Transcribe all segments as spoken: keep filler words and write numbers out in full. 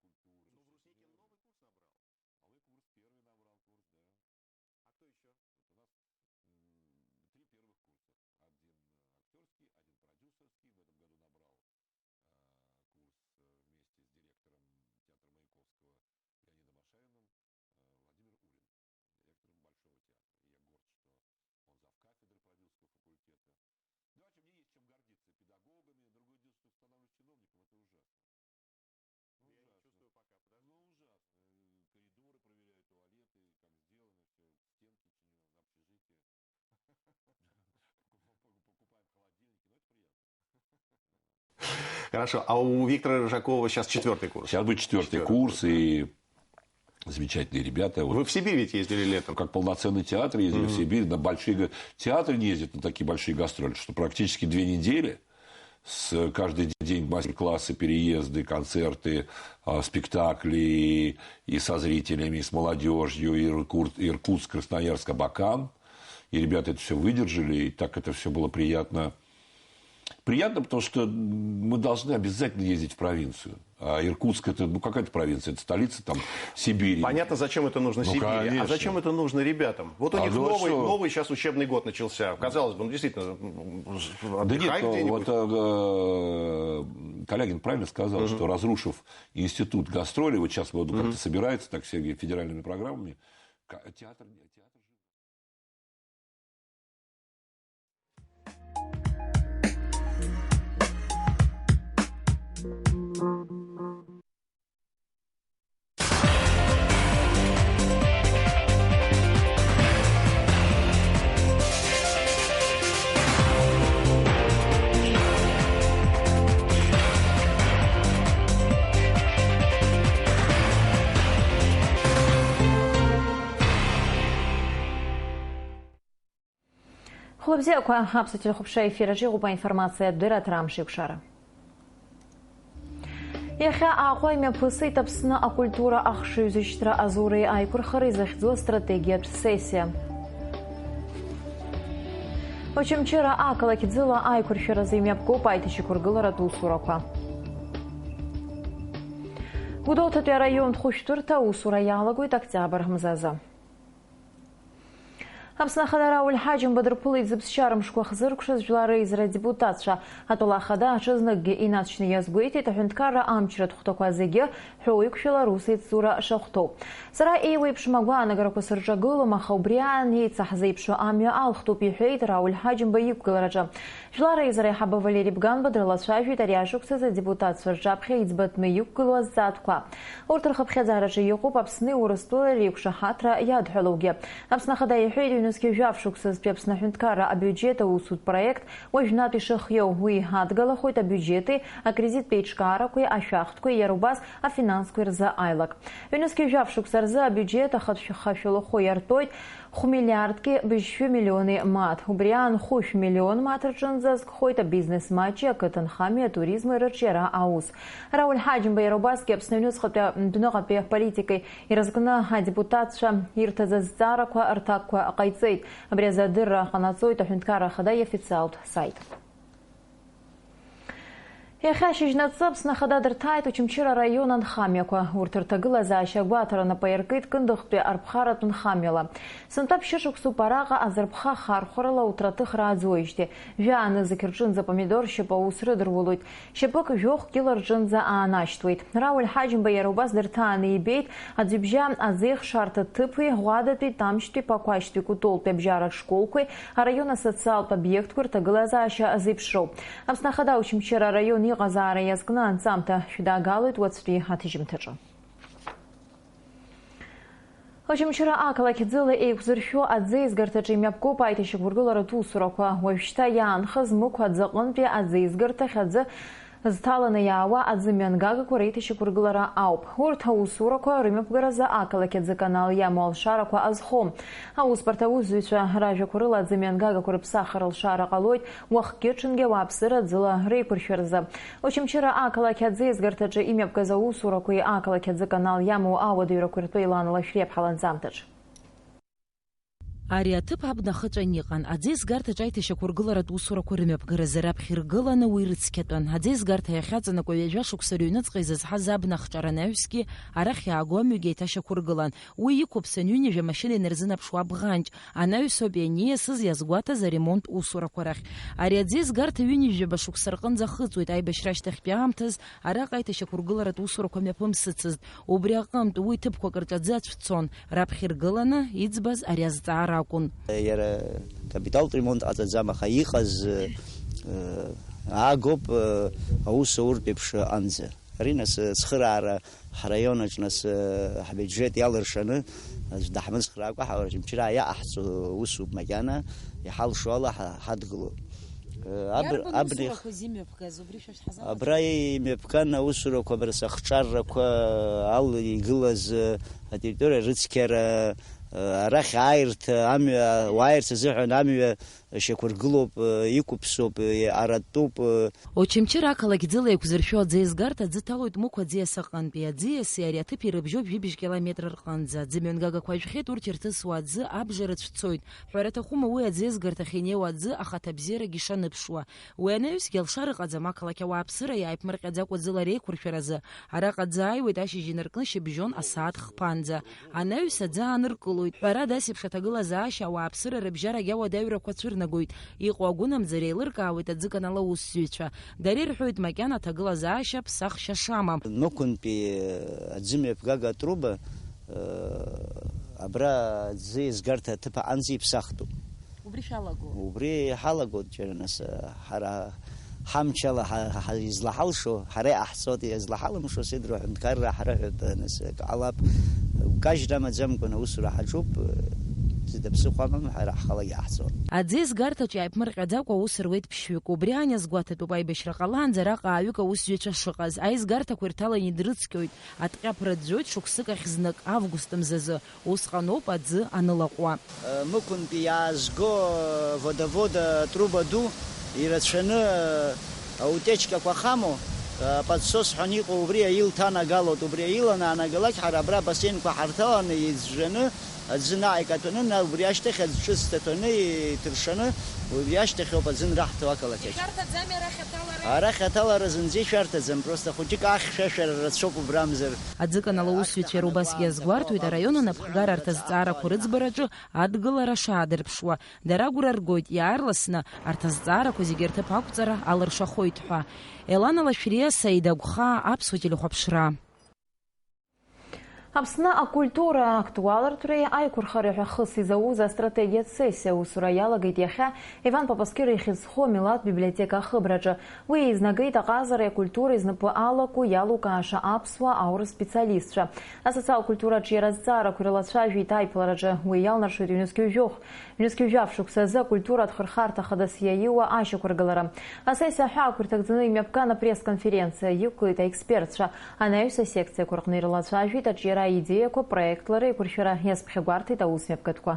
Новый курс первый набрал курс, да. А кто еще? Вот у нас, м, три первых курса. Один, э, актёрский, один продюсерский. В этом году набрал, э, курс, э, вместе с директором театра Маяковского Леонидом Ашариным, э, Владимир Урин, директором Большого театра. И я горд, что он зав кафедры продюсерского факультета. Да, чем мне есть чем гордиться. Педагогами, другое дело, что становлюсь чиновником, это ужасно. Ну, я не ужасно. Чувствую пока, подожди. Ну, ужасно. Э, коридоры проверяю, туалеты, как сделано, всё, стенки чиню, общежитие. Покупаем холодильники, но это приятно. Хорошо, а у Виктора Рыжакова сейчас четвёртый курс? Сейчас будет четвёртый Четвёртый курс, курс, да. И замечательные ребята. Вот. Вы в Сибирь ведь ездили летом? Как полноценный театр ездили в Мгм. Сибирь, на большие га-, театры не ездят на такие большие гастроли, что практически две недели с каждый день мастер-классы, переезды, концерты, а, спектакли и со зрителями, и с молодёжью, и Иркут-, Иркутск, Красноярск, Абакан. И ребята это всё выдержали, и так это всё было приятно. Приятно, потому что мы должны обязательно ездить в провинцию. А Иркутск это, ну, какая-то провинция, это столица там Сибири. Понятно, зачем это нужно Ну, Сибири, а конечно. зачем это нужно ребятам? Вот у А них ну а новый, что? новый сейчас учебный год начался. Казалось бы, ну, действительно, м, Да нет, отдыхай ну, где-нибудь. вот, э, э, Калягин правильно сказал, Мгм. что разрушив институт гастролей, вот сейчас вот Мгм. как-то собирается так все федеральными программами, ка-, театр, театр же Хәлыбзиақәа, аԥсуа телехәаԥшра аефир аҿы иҟоуп аинформациатә дырраҭара Амш еиқәшара. Иахьа Аҟәа имҩаԥысит Аԥсны акультура ахшыҩзышьҭра азуреи аиқәырхареи захьӡу астратегиатә сессиа. Очамчыра ақалақь ӡыла аиқәыршәаразы имҩаԥгоуп аиҭашьақәыргыларатә усурақәа. Гәдоуҭатәи араионтә хәышәтәырҭа аусура иалагоит октиабр мзазы. Аԥсны Ахада Рауль Ҳаџьымба дырԥылеит зыԥсшьара мшқәа хзыркәшаз жәлар реизара адепутатцәа. Атәыла Ахада аҽазныкгьы инаҵшьны иазгәеиҭеит, аҳәынҭқарра амчратә хәҭақәа зегьы ҳәоуеиқәшәала русеицура шахәҭоу. Сара еиуеиԥшым агәаанагарақәа сырҿагылом, аха убри аан еицаҳзеиԥшу амҩа алхтәуп, иҳәеит Рауль Ҳаџьымба иқәгылараҿы. Жәлар реизара аиҳабы Валери Бганба дрылацәажәеит ари ашықәсазы адепутатцәа рҿаԥхьа иӡбатәны иқәгылоу азҵаатәқәа. Урҭ рхыԥхьаӡараҿы иҟоуп Аԥсни Урыстәылеи реиқәшаҳаҭра иадҳәалоугьы. Аԥсны Ахада иҳәеит, ҩнызқьи жәаф шықәсазтәи Аԥсны аҳәынҭқарра абиуџьет аусутә проект уажәнатә ишыхиоу. Уи адгалахоит абиуџьети акредиттә еиҿкаарақәеи ашәахтәқәеи, иара убас афинансқәеи рзы аилак. Ҩнызқьи жәаф шықәса рзы абиуџьет ахатә шәахашәалахәы иартәоит хә-миллиардки быжьшәи миллиони мааҭ. Убри аан хәышә миллион мааҭ рҿынӡа азкхоит абизнес маҷи, ақыҭанхамҩеи атуризми рырҿиара аус. Рауль Ҳаџьымба иара убасгьы Аԥсны аҩныҵҟатәи, адәныҟатәи аполитикеи ирызкны адепутатцәа ирҭаз азҵаарақәа рҭакқәа ҟаиҵеит. Абри азы адырра ҟанаҵоит аҳәынҭқарра ахада иофициалтә саит. Иахьа шьыжьнаҵы Аԥсны Ахада дырҭааит Очамчыра араион анхамҩақәа. Урҭ рҭагылазаашьа агәаҭара напы аиркит Кындыӷтәи арԥхаратә нхамҩала. Сынтәа ԥшьышықәсоуп араҟа азырԥха хархәарала ауҭраҭых рааӡоижьҭеи. Жәа-нызқь рҿынӡа помидор шьапы аус рыдырулоит. Шьапык жәохә кьыла рҿынӡа аанашьҭуеит. Рауль Ҳаџьымба иара убас дырҭааны ибеит, аӡҩыбжьа азеихшарҭа ҭыԥи, Ӷәадатәи, Тамшьтәи, Ԥақәашьтәи, Кәтолтәи абжьаратә школқәеи, араион асоциалтә обиектқәеи рҭагылазаашьа зеиԥшроу. Аԥсны Ахада Очамчыра араион иҟазаара иазкны анҵамҭа шәыдаагалоит уаҵәтәи аҭыжьымҭаҿы. Очамчыра ақалақь ӡыла еиқәзыршәо аӡеизгарҭаҿы имҩаԥгоуп аиҭашьақәыргыларатә усурақәа. Уажәшьҭа иаанхаз Мықә аӡаҟынтәи аӡеизгарҭахь аӡы зҭаланы иаауа аӡы мҩангагақәа реиҭашьақәыргылара ауп. Урҭ аусурақәа рымҩаԥгаразы ақалақь аӡы канал иамоу алшарақәа азхом. Аусбарҭа аусзуҩцәа ражәақәа рыла, аӡы мҩангагақәа рыԥсахыр алшара ҟалоит уахгьы-ҽынгьы ауааԥсыра аӡыла реиқәыршәаразы. Очамчыра ақалақь аӡеизгарҭаҿы имҩаԥгаз аусурақәеи ақалақь аӡы канал иамоу ауадаҩрақәеи ртәы еиланаршәеит ҳаланҵамҭаҿ. Ари аҭыԥ абна ахыҵәан иҟан. Аӡеизгарҭаҿы аиҭашьақәыргыларатә усурақәа рымҩаԥгаразы раԥхьа иргыланы уи рыцқьатәын. Аӡеизгарҭа иахьаҵанакуа ҩажәа шықәса рыҩныҵҟа изызҳаз абна ахҿара анаҩсгьы арахь иааго амҩагьы еиҭашьақәыргылан. Уи иқәыԥсан ҩынҩажәа машьына инарзынаԥшуа абӷанҷ анаҩсоуп ианиасыз иазгәаҭаз аремонт усурақәа рахь. Ари аӡеизгарҭа ҩынҩажәаба шықәса рҟынӡа ахыҵуеит, аибашьра ашьҭахьтәи аамҭаз араҟа аиҭашьақәыргыларатә усурақәа мҩаԥымсыцызт. Убри аҟынтә уи ҭыԥқәак рҿы аӡы ацәцон. Раԥхьа иргыланы иӡбаз ари азҵаара акәын. Иара капиталтә ремонт ҟаҵаӡам, аха иҟаз, э, аагоуп, э, аус ауртә еиԥш аҟынӡа. Ари нас, э, цхыраара ҳраион аҿы нас, э, ҳбиуџьет иалыршаны, аӡә даҳмыцхраакәа, ҳа-, Очамчыра иаҟаҳҵо усуп макьана, иҳалшо ала ҳа-, ҳадгылоуп. Э, аб-, Иарбан абни-, усурақәа зимҩаԥгаз, убри шәа шәҳазалаз? Абра имҩаԥган аусурақәа, абра сыхҿаррақәа, ал игылаз, э, атерриториа рыцқьара, э, арахь ааирҭа, амҩа, уааирц азыҳәан амҩа шьақәыргылоуп, э, иқәыԥсоуп, э, араттәуп, э. Очамчыра ақалақь ӡыла еиқәзыршәо аӡеизгарҭа аӡы ҭалоит Мықә аӡиас аҟынтәи. Аӡиаси ари аҭыԥи ирыбжьоуп жәибжь километр рҟынӡа. Аӡымҩангагақәа жәхьеит, урҭ ирҭысуа аӡы абжара цәцоит. Ҳәара аҭахума уи аӡеизгарҭахь инеиуа аӡы ахаҭабзиарагь ишаныԥшуа? Уи анаҩсгьы алшара ыҟаӡам ақалақь ауааԥсыра иааиԥмырҟьаӡакәа ӡыла реиқәыршәаразы. Араҟа аӡы ааиуеит ашьыжь инаркны шьыбжьон асааҭ хԥанӡа. Анаҩс аӡы ааныркылоит. Ҳәарада, ас еиԥш аҭагылазаашьа ауааԥсыра рыбжьарагь ауадаҩрақәа цәырнагоит. Иҟоу агәынамӡара еилыркаауеит аӡыканал аусзуҩцәа. Дара ирҳәоит макьана аҭагылазаашьа ԥсахшьа шамам. Мықәынтәи аӡымҩаԥгага атруба, э, абра аӡы еизгарҭа аҭыԥ аҟынӡа иԥсахтәуп. Убри шәалаго? Убри ҳалагоит џьара нас, ҳара ҳамчала ҳа-, ҳа-, излаҳалшо, ҳара иҟаҳҵоит, излаҳалымшо сеидроу аҳәынҭқарра ҳрыҳәоит, нас, акы ҟалап, кажьра амаӡамкәан аусура ҳаҿуп, зда ԥсыхәа амам, ҳара ҳхала иаҳҵоит. Аӡеизгарҭаҿы иааиԥмырҟьаӡакәа аус руеит ԥшьҩык. Убри аан иазгәаҭатәуп аибашьра ҟалаанӡа араҟа ааҩык аусзуҩцәа шыҟаз. Аизгарҭақәа ирҭаланы идрыцқьоит. Аҭҟьаԥ рыӡәӡәоит шықәсык ахь знык, август мзазы. Усҟаноуп аӡы анылаҟәуа. Мықәынтәи иаазго водовод атруба ду ирацәаны аутечкақәа хамоу, аподсос ҳәа иҟоу, убри аил ҭанагалоит. Убри аил анаанагалак, ҳара абра абассенқәа ҳарҭаланы, иӡәӡәаны, аӡы наҟ икаҭәаны, на-, убри ашьҭахь аӡә ҿыц ҭаҭәаны, иҭыршаны, убри ашьҭахь ауп аӡы анраҳҭо ақалақь ахь. Ишәарҭаӡами арахь аҭалара? Арахь аҭалара зынӡа ишәарҭаӡам, просто хәыҷык ахьшәашәара рацәоуп убрамзар. Аӡыканал аусзуҩцәа иара убасгьы иазгәарҭоит араион анапхгара арҭ азҵаарақәа рыӡбараҿы адгылара шаадырԥшуа. Дара агәра ргоит, иаарласны арҭ азҵаарақәа зегьы рҭыԥ ақәҵара алыршахоит ҳәа. Елана Лашәриа, Саида Гәхаа, Аԥсуа телехәаԥшра. Аԥсны акультура актуалыртәреи аиқәырхареи ҳәа хыс изауз астратегиатә сессиа аусура иалагеит иахьа Иван Папасқьыр ихьӡ зху амилаҭ библиотека ахыбраҿы. Уи еизнагеит аҟазареи акультуреи знапы алаку иалукааша аԥсуа, аурыс специалистцәа. Асоциал-культура аҿиара азҵаарақәа ирылацәажәеит аиԥылараҿы. Уи иалнаршоит ҩнызқь ҩажәохә. Ҩнызқь ҩажәа шықәса азы акультуратә хырхарҭа хадас иаиуа ашьақәыргылара. Асессиа аҳәаақәа ирҭагӡаны имҩаԥган апресс-конференциа иқәлеит аекспертцәа. Анаҩс асекциақәа рҟны ирылацәажәеит аҿиара аидеиақәа, проектлара, еиқәыршәара иазԥхьагәарҭеит аусмҩаԥгатәқәа.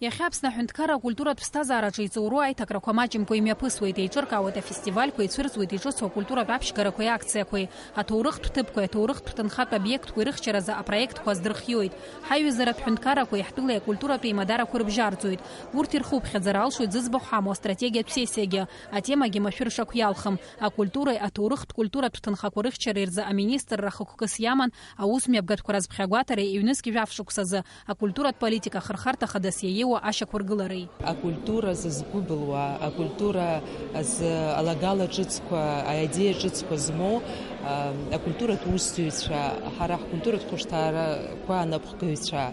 Иахьа Аԥсны аҳәынҭқарра акультуратә ԥсҭазаараҿы иҵоуроу аиҭакрақәа маҷымкәа имҩаԥысуеит, еиҿыркаауеит афестивальқәа, ицәырҵуеит иҿыцу акультуратә аԥшьгарақәеи акциақәеи, аҭоурыхтә ҭыԥқәеи аҭоурыхтә ҭынхатә обиектқәеи рыхьчаразы апроектқәа аздырхиоит. Ҳаиҩызаратә ҳәынҭқаррақәеи ҳтәылеи акультуратә еимадарақәа рыбжьарҵоит. Урҭ ирхуԥхьаӡар алшоит зыӡбахә ҳамоу астратегиатә сессиагьы. Атемагьы машәыршақә иалхым. Акультуреи аҭоурыхтә культуратә ҭынхақәа рыхьчареи рзы аминистрра хықәкыс иаман аусмҩаԥгатәқәа разԥхьагәаҭареи ҩнызқь жәаф шықәсазы акультуратә политика ахырхарҭа хадас иаиуа ашьақәыргылареи. Акультура зызгәыбылуа, акультура азы алагала ҿыцқәа, аидеиа ҿыцқәа змоу, а, акультуратә усзуҩцәа, ҳара ҳкультуратә хәышҭаарақәа анапхгаҩцәа,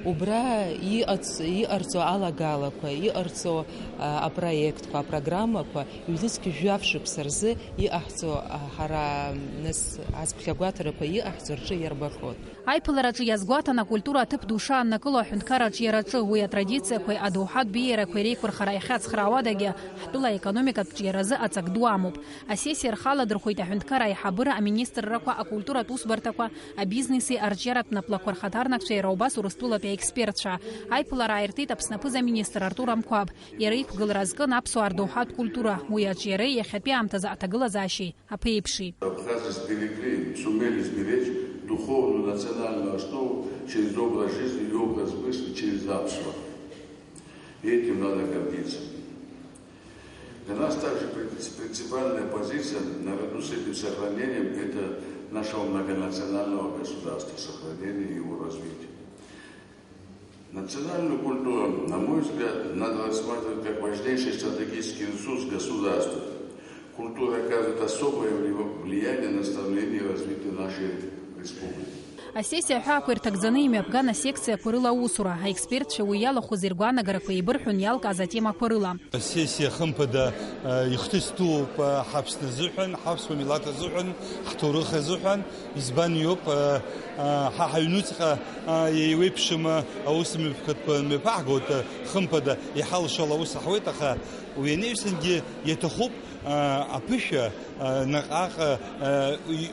убра иҟац-, иҟарҵо алагалақәа, иҟарҵо, а, апроектқәа, апрограммақәа ҩнызқь жәаф шықәса рзы иҟаҳҵо, а, ҳара, нас, азԥхьагәаҭарақәа иҟаҳҵо рҿы иарбахоит. Аиԥылараҿы иазгәаҭан акультура аҭыԥ ду шааннакыло аҳәынҭқарра аҿиараҿы. Уи атрадициақәеи адоуҳатә беиарақәеи реиқәырхара иахьацхраауадагьы ҳтәыла аекономикатә ҿиаразы аҵак ду амоуп. Асессиа рхы аладырхәеит аҳәынҭқарра аиҳабыра, аминистррақәа, акультуратә усбарҭақәа, абизнеси арҿиаратә наплақәа рхаҭарнакцәеи иара убас Урыстәылатәи аекспертцәа. Аиԥылара ааиртит Аԥсны аԥыза-министр Артур Амқәаб. Иара иқәгылара азкын аԥсуаа рдоуҳатә культура, уи аҿиареи иахьатәи аамҭазы аҭагылазаашьеи аԥеиԥши. Абхазы сберегли, сумели сберечь духовную национальную основу через образ жизни и образ мысли, через Аԥсуара. И этим надо гордиться. Для нас также принципиальная позиция, наряду с этим сохранением, это нашего многонационального государства, сохранение его развития. Национальную культуру, на мой взгляд, надо рассматривать как важнейший стратегический ресурс государства. Культура оказывает особое влияние на становление и развитие нашей республики. Асессиа аҳәаақәа ирҭагӡаны имҩаԥган асекциақәа рыла аусура. Аекспертцәа уи иалахәыз иргәаанагарақәа еибырҳәон иалкааз атемақәа рыла. Асессиа, хымԥада, ихҭыс дууп ҳаԥсны азыҳәан, ҳаԥсуа милаҭ азыҳәан, ҳҭоурых азыҳәан. Избан иоуп, ҳа ҳаҩнуҵҟа еиуеиԥшым аус мҩаԥгатәқәа мҩаԥаҳгоит, хымԥада, иҳалшо ала аус ҳуеит, аха уи анаҩсангьы иаҭахуп аԥышәа наҟ-ааҟ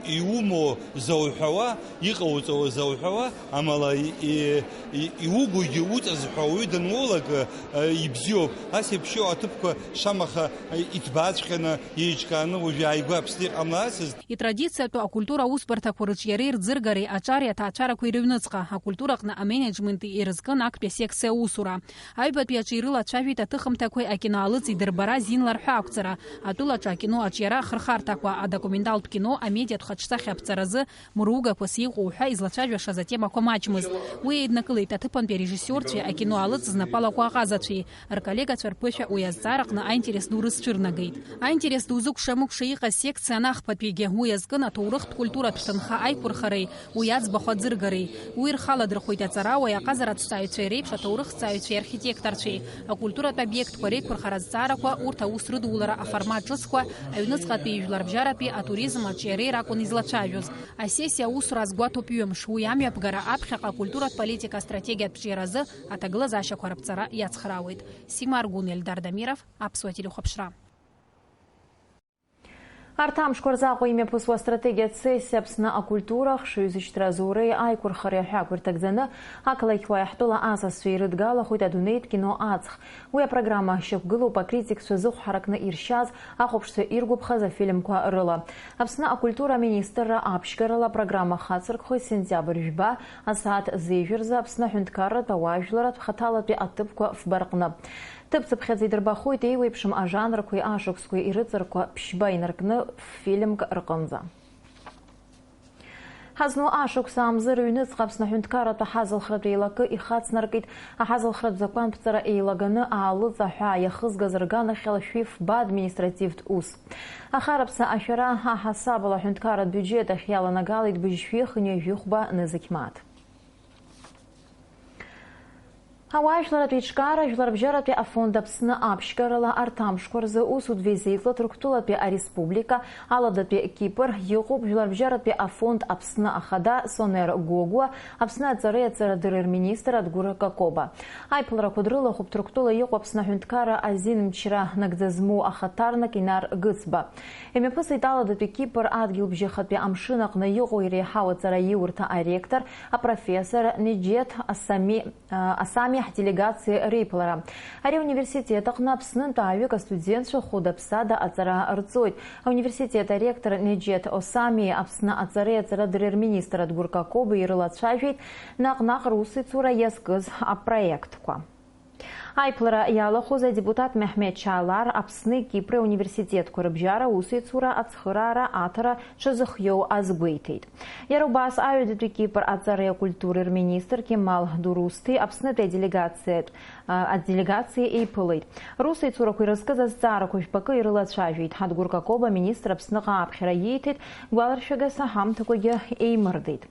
иумоу зауҳәауа, иҟауҵауа зауҳәауа, амала иугугьы уҵаз ҳәа уаҩы дануоулак ибзиоуп. Ас еиԥш иҟоу аҭыԥқәа шамаха иҭбааҵәҟьаны, еиҿкааны уажәы ааигәа Аԥсны иҟамлацызт. Итрадициатәу акультура аусбарҭақәа рыҿиареи рӡыргареи аҿари аҭаацәарақәеи рыҩныҵҟа, акультураҟны аменеджмент ирызкын актәи асекциа аусура. Аҩбатәи аҿы ирылацәажәеит аҭыхымҭақәеи акино аалыҵ идырбара азин ларҳәа ақәҵара, атәылаҿы акино аҿиара ахырхарҭақәа, адокументалтә кино, амедиатә хаҿсахьа аԥҵаразы мыругақәас иҟоу ҳәа излацәажәашаз атемақәа маҷмызт. Уи еиднакылеит аҭыԥантәи арежиссиорцәеи акино аалыҵ знапалақәа аҟазацәеи. Рколлегацәа рԥышәа уи азҵаараҟны аинтерес ду рызцәырнагеит. Аинтерес ду зыкәша-мыкәша иҟаз секциа анахԥатәигьы уи азкын аҭоурыхтә культуратә ҭынха аиқәырхареи уи аӡбахә аӡыргареи. Уи рхаладырхәеит аҵарауаҩи аҟазараҭҵааҩцәеи реиԥш аҭоурыхҭҵааҩцәеи архитекторцәеи. Акультуратә обиектқәа реиқәырхара азҵаарақәа, урҭ аус рыдулара аформат ҿыцқәа, аҩныҵҟатәи жәларбжьаратәи атуризм аҿиареи ракәын излацәажәоз. Асессиа аусура азгәаҭоуп ҩымш, уи амҩаԥгара аԥхьаҟа акультуратә политика астратегиатә ҿиаразы аҭагылазаашьақәа раԥҵара иацхраауеит. Сима Аргун, Эльдар Дамиров, Аԥсуа телехәаԥшра. Арҭ амшқәа рзы Аҟәа имҩаԥысуа астратегиатә сессиа Аԥсны акультура, ахшыҩзышьҭра азуреи аиқәырхареи аҳәаақәа ирҭагӡаны, ақалақь Уаҩаҳтәыла асасцәа ирыдгалахоит адунеитә кино аҵх. Уи апрограмма шьақәгылоуп акритикцәа зыхә ҳаракны иршьаз, ахәаԥшцәа иргәаԥхаз афильмқәа рыла. Аԥсны акультура аминистрра аԥшьгарала апрограмма хацыркхоит сентиабр жәба, асааҭ зежә рзы Аԥсны аҳәынҭқарратә, ауаажәларратә, хаҭалатәи аҭыԥқәа фба рҟны. Ҭыԥ-ҭыԥхьаӡа идырбахоит еиуеиԥшым ажанрқәеи ашықәсқәеи ирыҵарқәа ԥшьба инаркны ф-фильмк рҟынӡа. Ҳазну ашықәс аамзы рыҩныҵҟа Аԥсны аҳәынҭқарратә аҳазылхратә еилакы ихацнаркит. Аҳазылхратә закәанԥҵара еилаганы аалыҵ аҳәаа иахызгаз рганахьала шәи фба административтә ус. Ахараԥса ашәара аҳасабала аҳәынҭқарратә биуџьет ахь иаланагалеит быжьшәи хынҩажәи хәба нызқь мааҭ. Ауаажәларратә еиҿкаара, Жәларбжьаратәи афонд Аԥсны аԥшьгарала арҭ амшқәа рзы усутә визитла Ҭырқәтәылатәи ареспублика, Аладатәи Кипр иҟоуп Жәларбжьаратәи афонд Аԥсны ахада Сонер Гогәуа, Аԥсны аҵареи аҵарадырреи рминистр Адгәыр Какоба. Аиԥыларақәа дрылахәуп Ҭырқәтәыла иҟоу Аԥсны аҳәынҭқарра азин мчра нагӡа змоу ахаҭарнак Инар Гыцба. Имҩаԥысит Аладатәи Кипр адгьылбжьахатәи амшын аҟны иҟоу иреиҳау аҵараиурҭа аректор, апрофессор Неџьеҭ Асами, Асами ҳделегациа реиԥылара. Ари ауниверситет аҟны Аԥснынтә ааҩык астудентцәа хәыда-ԥсада аҵара рҵоит. Ауниверситет аректор Неџьеҭ Осами Аԥсны аҵареи аҵарадырреи рминистр Адгәыр Какоба ирылацәажәеит наҟ-наҟ русеицура иазкыз апроектқәа. Аиԥылара иалахәыз адепутат Меҳмеҭ Чаалар Аԥсни Кипри ауниверситетқәа рыбжьара аусеицура ацхыраара аҭара дшазыхиоу азгәеиҭеит. Иара убас аҩадатәи Кипр аҵареи акультуреи рминистр Кемал Дурусти Аԥснытәи аделегациатә, а, аделегациа еиԥылеит. Русеицурақәа ирызкыз азҵаарақәа жәпакы ирылацәажәеит. Адгәыр Какоба аминистр Аԥсныҟа ааԥхьара ииҭеит, гәаларшәагас аҳамҭақәагьы еимырдеит.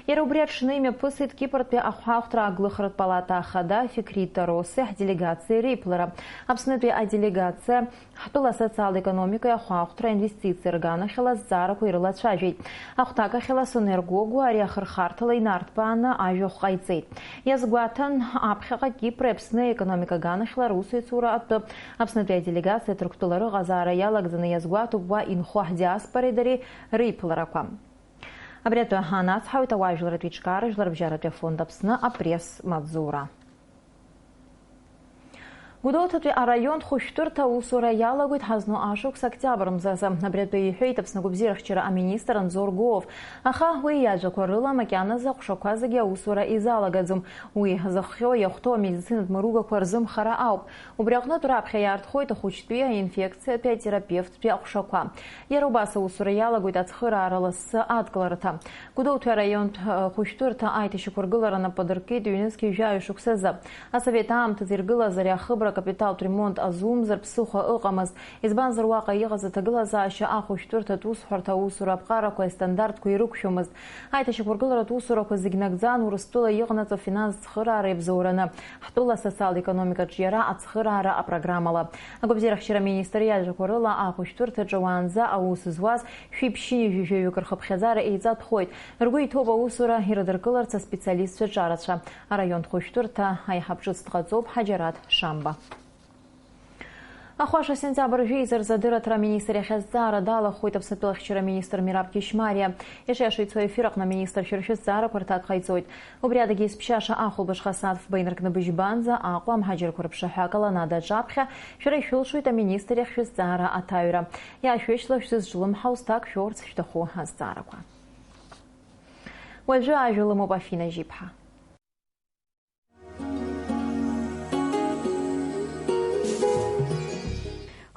Иара убри аҽны имҩаԥысит Кипртәи ахәаахәҭра аглыхратә палата ахада Фикри Тароси ҳделегациа реиԥылара. Аԥснытәи аделегациа ҳтәыла асоциал-економикеи ахәаахәҭра инвестициа рганахьала азҵаарақәа ирылацәажәеит. Ахәҭакахьала Сонер Гогәуа ари ахырхарҭала инарҭбааны ажәахә ҟаиҵеит. Иазгәаҭан, аԥхьаҟа Кипри Аԥсны аекономика аганахьала русеицура атәы Аԥснытәи аделегациа Ҭырқәтәыла рыҟазаара иалагӡаны иазгәаҭоуп уа инхо ҳдиаспореи дареи реиԥыларақәа. Абри атәы ҳанацҳауеит ауаажәларратә еиҿкаара Жәларбжьаратәи афонд Аԥсны апресс-маҵзура. Гәдоуҭатәи араион хәышәтәырҭа аусура иалагоит ҳазну ашықәс октиабр мзазы. Абри атәы иҳәеит Аԥсны агәабзиарахьчара аминистр Анзор Гәыуов. Аха уи иажәақәа рыла макьаназы аҟәшақәа зегьы аусура изалагаӡом. Уи зыхҟьо иахәҭоу амедицинатә мыругақәа рзымхара ауп. Убри аҟнытә раԥхьа иаартхоит ахәыҷтәи, аинфекциатәи, атерапевттәи аҟәшақәа. Иара убас аусура иалагоит ацхыраара лассы адкыларҭа. Гәдоуҭа араионтә, э, хәышәтәырҭа аиҭашьақәыргылара нап адыркит ҩнызқьи жәаҩа шықәсазы. Асовет аамҭазы иргылаз ари ахыбра акапиталтә ремонт азумзар ԥсыхәа ыҟамызт, избанзар уаҟа иҟаз аҭагылазаашьа ахәышәтәырҭатә усҳәарҭа аусура аԥҟарақәа астандартқәа ирықәшәомызт. Аиҭашьақәыргыларатә усурақәа зегь нагӡан Урыстәыла иҟанаҵо финанстә цхыраара иабзоураны, ҳтәыла асоциал-економикаҿ иара ацхыраара апрограммала. Агәабзиарахьчара аминистр иажәақәа рыла, ахәышәтәырҭаҿы уаанӡа аус зуаз шәиԥшьынҩажәи жәаҩык рхыԥхьаӡара еиҵатәхоит. Ргәы иҭоуп аусура ирыдыркыларц аспециалистцәа ҿарацәа. Араионтә хәышәтәырҭа аиҳаб ҿыц дҟаҵоуп Ҳаџьараҭ Шамба. Ахәаша сентиабр жәеиза рзы адырраҭара аминистр иахь азҵаара далахәуеит Аԥснытәылахьчара аминистр Мераб Кьышьмариа. Иаша-иаша ицо аефир аҟны аминистрцәа рышәызҵаарақәа рҭак ҟаиҵоит. Убри адагьы есԥшьаша ахәылбыҽха асааҭ фба инаркны быжьбанӡа Аҟәа амҳаџьырқәа рыԥшаҳәа акаланада аҿаԥхьа шәара ишәылшоит аминистр иахь шәызҵаара аҭаҩра. Иаашәышьҭла шәзызҿлымҳау зҭак шәоурц шәҭаху азҵаарақәа. Уажәы ажәа лымоуп Афина Жьиԥҳа.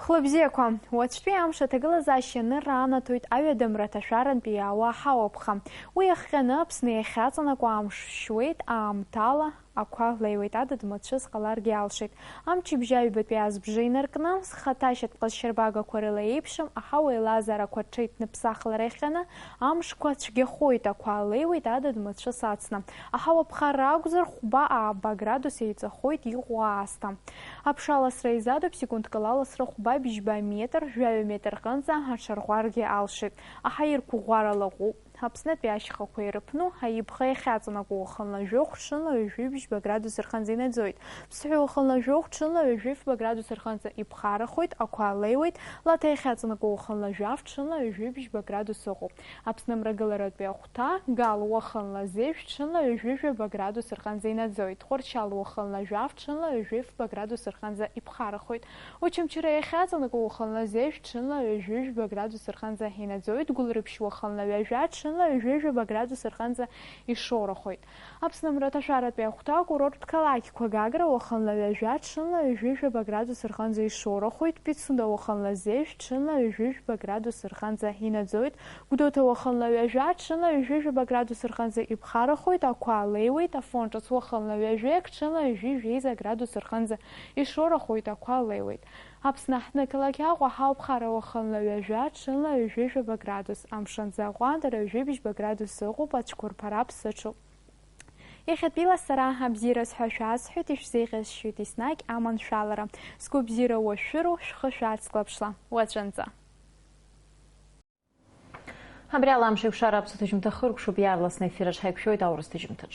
Хлыбзиақәа, уаҵәтәи амш аҭагылазаашьа анырра анаҭоит аҩадамра аҭашәарантәи иаауа аҳауаԥха. Уи иахҟьаны Аԥсны иахьаҵанакуа амш шьуеит, аамҭала ақәа леиуеит, адыд мацәыс ҟаларгьы алшеит. Амчыбжь аҩбатәи азбжа инаркны, зхаҭа шьатә ҟазшьарбагақәа рыла еиԥшым аҳауа еилазаарақәа рҽеиҭныԥсахлара иахҟьаны, амшқәа цәгьахоит, ақәа леиуеит, адыд мацәыс ацны. Аҳауа ԥхара акәзар, хәба-ааба градус еиҵахоит иҟоу аасҭа. Аԥша аласра изадуп, секундкала аласра хәба-бжьба метр, жәаҩа метр рҟынӡа аҽарӷәӷәаргьы алшеит. Аҳаирқәа ӷәӷәарала ыҟоуп. Аԥснытәи ашьхақәа ирыԥну аибӷа иахьаҵанакуа уахынла жәохә, ҽынла ҩажәи бжьба градус рҟынӡа инаӡоит. Ԥсҳәы уахынла жәохә, ҽынла ҩажәи фба градус рҟынӡа иԥхарахоит, ақәа леиуеит. Лаҭа иахьаҵанакуа уахынла жәаф, ҽынла ҩажәи бжьба градус ыҟоуп. Аԥсны мрагыларатәи ахәҭа, Гал уахынла зежә, ҽынла ҩажәи жәаба градус рҟынӡа инаӡоит. Тҟәарчал уахынла жәаф, ҽынла ҩажәи фба градус рҟынӡа иԥхарахоит. Очамчыра иахьаҵанакуа уахынла зежә, ҽынла ҩажәи жәба градус рҟынӡа инаӡоит. Гәылрыԥшь уахынла ҩажәа, ҽынла ҩажәи жәаба градус рҟынӡа ишоурахоит. Аԥсны мраҭашәаратәи ахәҭа, акурорттә қалақьқәа, Гагра уахынла ҩажәа, ҽынла ҩажәи жәаба градус рҟынӡа ишоурахоит. Пицунда уахынла зежә, ҽынла ҩажәи жәба градус рҟынӡа инаӡоит. Гәдоуҭа уахынла ҩажәа, ҽынла ҩажәи жәаба градус рҟынӡа иԥхарахоит, ақәа леиуеит. Афон ҿыц уахынла ҩажәеик, ҽынла ҩажәи жәеиза градус рҟынӡа ишоурахоит, ақәа леиуеит. Аԥсны аҳҭнықалақь Аҟәа ҳауп, хара уахынла ҩажәа, ҽынла ҩажәи жәаба градус, амшынӡы аҟәандара ҩажәи бжьба градус ыҟоуп, ацәқәырԥара ԥсыҽуп. Иахьатәиала сара абзиараз ҳәа шәасҳәоит, ишәзеиӷьасшьоит еснагь аманшәалара. Сгәабзиара уашәшәыроу шәхы шәацклаԥшла. Уаҵәынӡа. Абри ала амш еиқәшара аԥсуа ҭыжьымҭа хыркәшоуп, иаарласны ефираҿ ҳаиқәшәоит аурыс ҭыжьымҭаҿ.